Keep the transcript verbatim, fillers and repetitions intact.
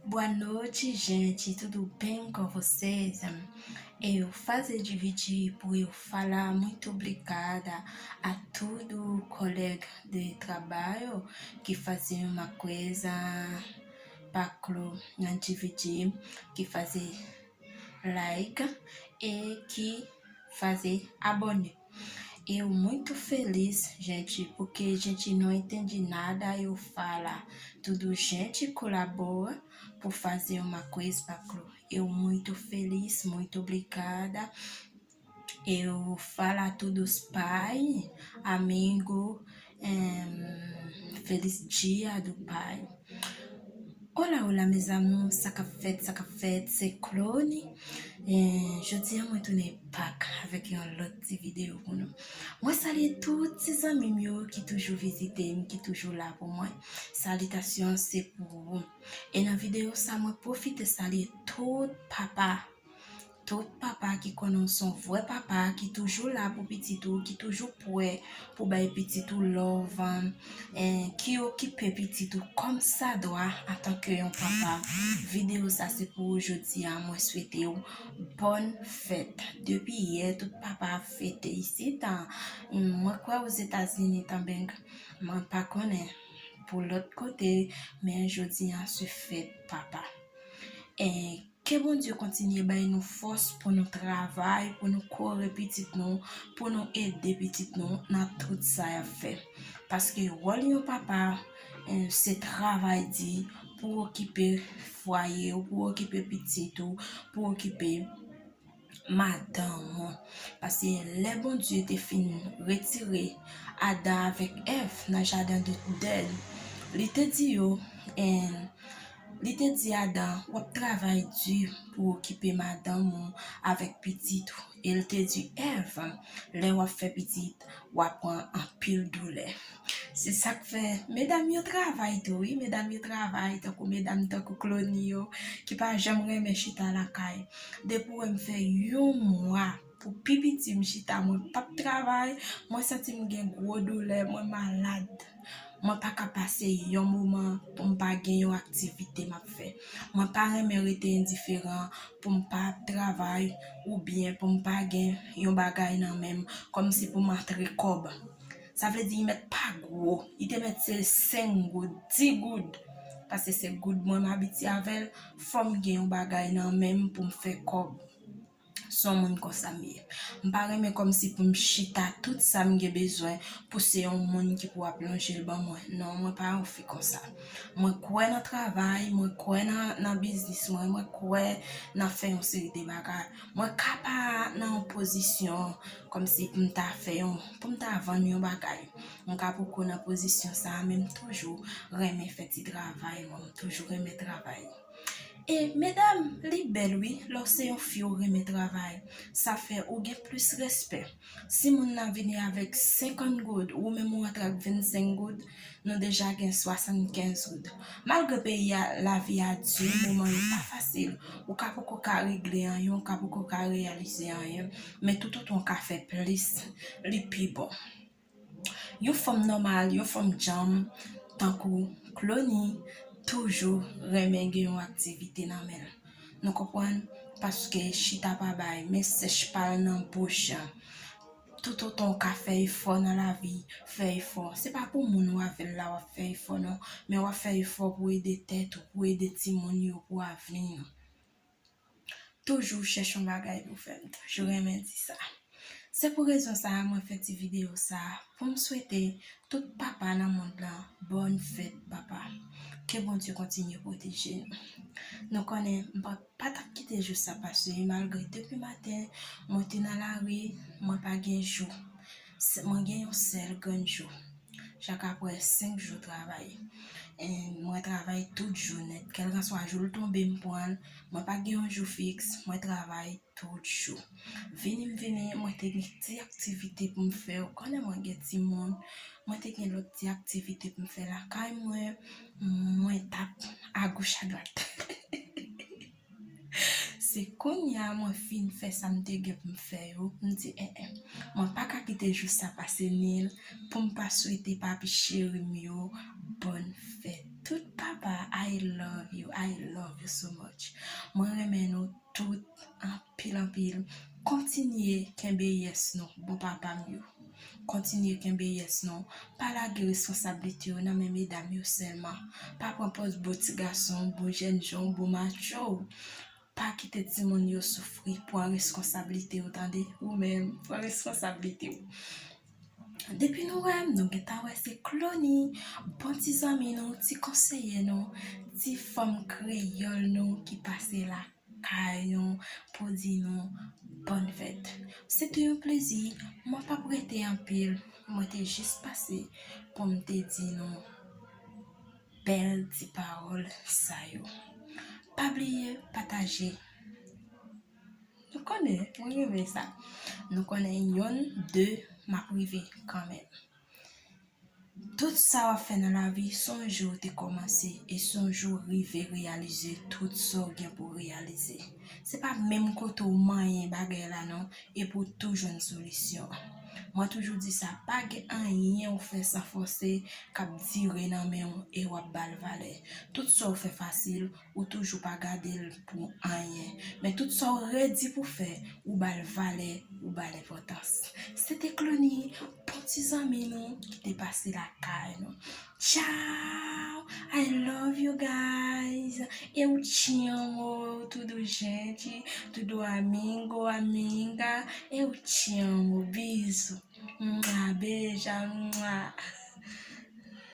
Boa noite, gente, tudo bem com vocês? Eu fazer dividir por eu falar muito obrigada a todo colega de trabalho que fazem uma coisa para Clo na dividir, que fazem like e que fazer abone. Eu muito feliz, gente, porque gente não entende nada, eu fala tudo, gente colabora por fazer uma coisa para Clo. Eu muito feliz, muito obrigada. Eu fala tudo os pai, amigo, em, feliz dia do pai. Hola, hola, mes amours, sa k ap fèt, sa k ap fèt, se Clony. Eh, jodi a mwen tounen back avèk yon lòt ti videyo pou nou. Mwen salye tout ti zanmi m yo ki toujou vizite m, ki toujou la pou mwen. Salitasyon se pou ou. E nan videyo sa, mwen pwofite salye tout papa. Tout papa ki konnen w se yon vrè papa, ki toujou la pou pitit ou, ki toujou prè pou bay pitit ou love, en, ki okipe pitit ou kòm sa dwa antanke yon papa. Videyo sa se pou ou jodi a. Mwen swete w bòn fèt. Depi yè, tout papa ap fete isit, en. Mwen kwè Ozetazini tanben, mwen pa konnen pou lòt kote, men jodi a se fèt papa. E ke Bondye kontinye bay nou fòs pou nou travay, pou nou kore pitit nou, pou nou ede pitit nou nan tout sa y ap fè. Paske wòl yon papa, eh, se travay di pou okipe fwaye ou, pou okipe pitit ou, pou okipe madanm ou. Paske lè Bondye te fin retire Adan avèk Èv nan jaden de Dèn, li te di yo, en, li te di Adan, w ap travay di pou okipe madanm ou avèk pitit ou. E l te di Èv, lè w ap fè pitit, w ap pran anpil doulè. Se sa k fè medam yo travay tou, wi. Medam yo travay, tankou medam tankou Clony yo, ki pa janm renmen chita lakay. Depi w wè m fè yon mwa, pou pi piti m chita, mwen p ap travay, mwen santi m gen gwo doulè, mwen malad. Mwen pa ka pase yon moman pou m pa gen yon aktivite m ap fè. Mwen pa renmen rete endiferan pou m pa ap travay oubyen pou m pa gen yon bagay nan men m, kòmsi pou m antre kòb. Sa vle di, li mèt pa gwo, li te mèt se senk goud, dis goud, paske se goud mwen m abitye avè l, fò m gen yon bagay nan men m pou m fè kòb. Se yon moun konsa m ye. M pa renmen kòmsi pou m chita tout sa m gen bezwen pou se yon moun ki pou ap lonje l ban mwen. Non, mwen pa yon fi konsa. Mwen kwè nan travay, mwen kwè nan, nan biznis mwen, mwen kwè nan fè yon seri de bagay. Mwen ka pa nan yon pozisyon kòmsi pou m ta fè yon, pou m ta vann yon bagay. Mwen ka poko nan pozisyon sa a, men m toujou renmen fè ti travay mwen, m toujou renmen travay. E medam, li bèl wi, lè w se yon fi ou renmen travay. Sa fè ou gen plis respè. Si moun nan vini avèk senkant goud, ou menm ou antre ak vennsenk goud, nou deja gen swasannkenz goud. Malgre peyi a, lavi a di, moman yo pa fasil, ou ka poko ka regle anyen, ou ka poko ka reyalize anyen, men toutotan w ka fè plis, li pi bon. Yon fanm nòmal, yon fanm djanm, tankou Clony, toujou renmen gen yon aktivite nan men l. Nou konprann? Paske chita pa bay, men sèch pa l nan bouch. Toutotan w ka fè efò nan lavi, fè efò. Se pa pou moun ou avè l la w ap fè efò non, men w ap fè efò pou ede tèt ou, pou ede timoun yo, pou avni yo. Toujou chèche yon bagay pou fè, m toujou renmen di sa. Se pou rezon sa a mwen fè ti videyo sa a, pou m swete tout papa nan mond lan bòn fèt papa. Ke Bondye kontinye pwoteje nou. Nou konnen m pa, pa t ap kite jou sa pase, malgre depi maten mwen te nan lari, mwen pa gen jou. Se, mwen gen yon sèl grenn jou. Chak apre senk jou travay. E mwen travay tout jou nèt. Kèlkanswa jou l tonbe, m pran l. Mwen pa gen yon jou fiks. Mwen travay tout jou. Vini m vini, mwen te gen ti aktivite pou m fè. Ou konnen mwen gen timoun. Mwen te gen lòt ti aktivite pou m fè lakay mwen. Mwen t ap agoch adwat. Se kounye a mwen fin fè sa m te gen pou m fè yo, m di, en, en, mwen pa ka kite jou sa pase nil pou m pa swete papi cheri m yo bòn fèt. Tout papa I love you, I love you so much. Mwen renmen nou tout anpil, anpil. Kontinye kenbe yes nou, bon papa m yo. Kontinye kenbe yes nou. Pa lage responsablite yo nan men medam yo sèlman. Pa pran pòz bon ti gason, bon jènjan, bon macho. Pa kite timoun yo soufri, pran responsablite yo, tande. Ou menm, pran responsablite yo. Depi nou wè m, nou gentan wè se Clony, bon ti zanmi nou, ti konseye nou, ti fanm kreyòl nou ki pase lakay nou pou di nou bòn fèt. Se te yon plezi, mwen p ap rete anpil, mwen te jis pase pou m te di nou bèl ti pawòl sa yo. Pa bliye pataje. Nou konnen, mwen renmen sa. Nou konnen yonn, de, m ap rive kanmenm. Tout sa w ap fè nan lavi, se yon jou w te kòmanse, e se yon jou w rive reyalize tout sa w gen pou w reyalize. Se pa menm kote w manyen bagay la non, epi w tou jwenn solisyon. Mwen toujou di sa, pa gen anyen w fè san fòse k ap dire nan men w e w ap ba l valè. Tout sa w fè fasil, ou toujou pa gade l pou anyen. Men tout sa w redi pou fè, ou ba l valè, ou ba l enpòtans. Se te Clony, bon ti zanmi nou ki te pase lakay nou. Tchao! I love you guys! Eu te amo, tudo gente, tudo amigo, amiga, eu te amo, beijo. Mua, beija, mua.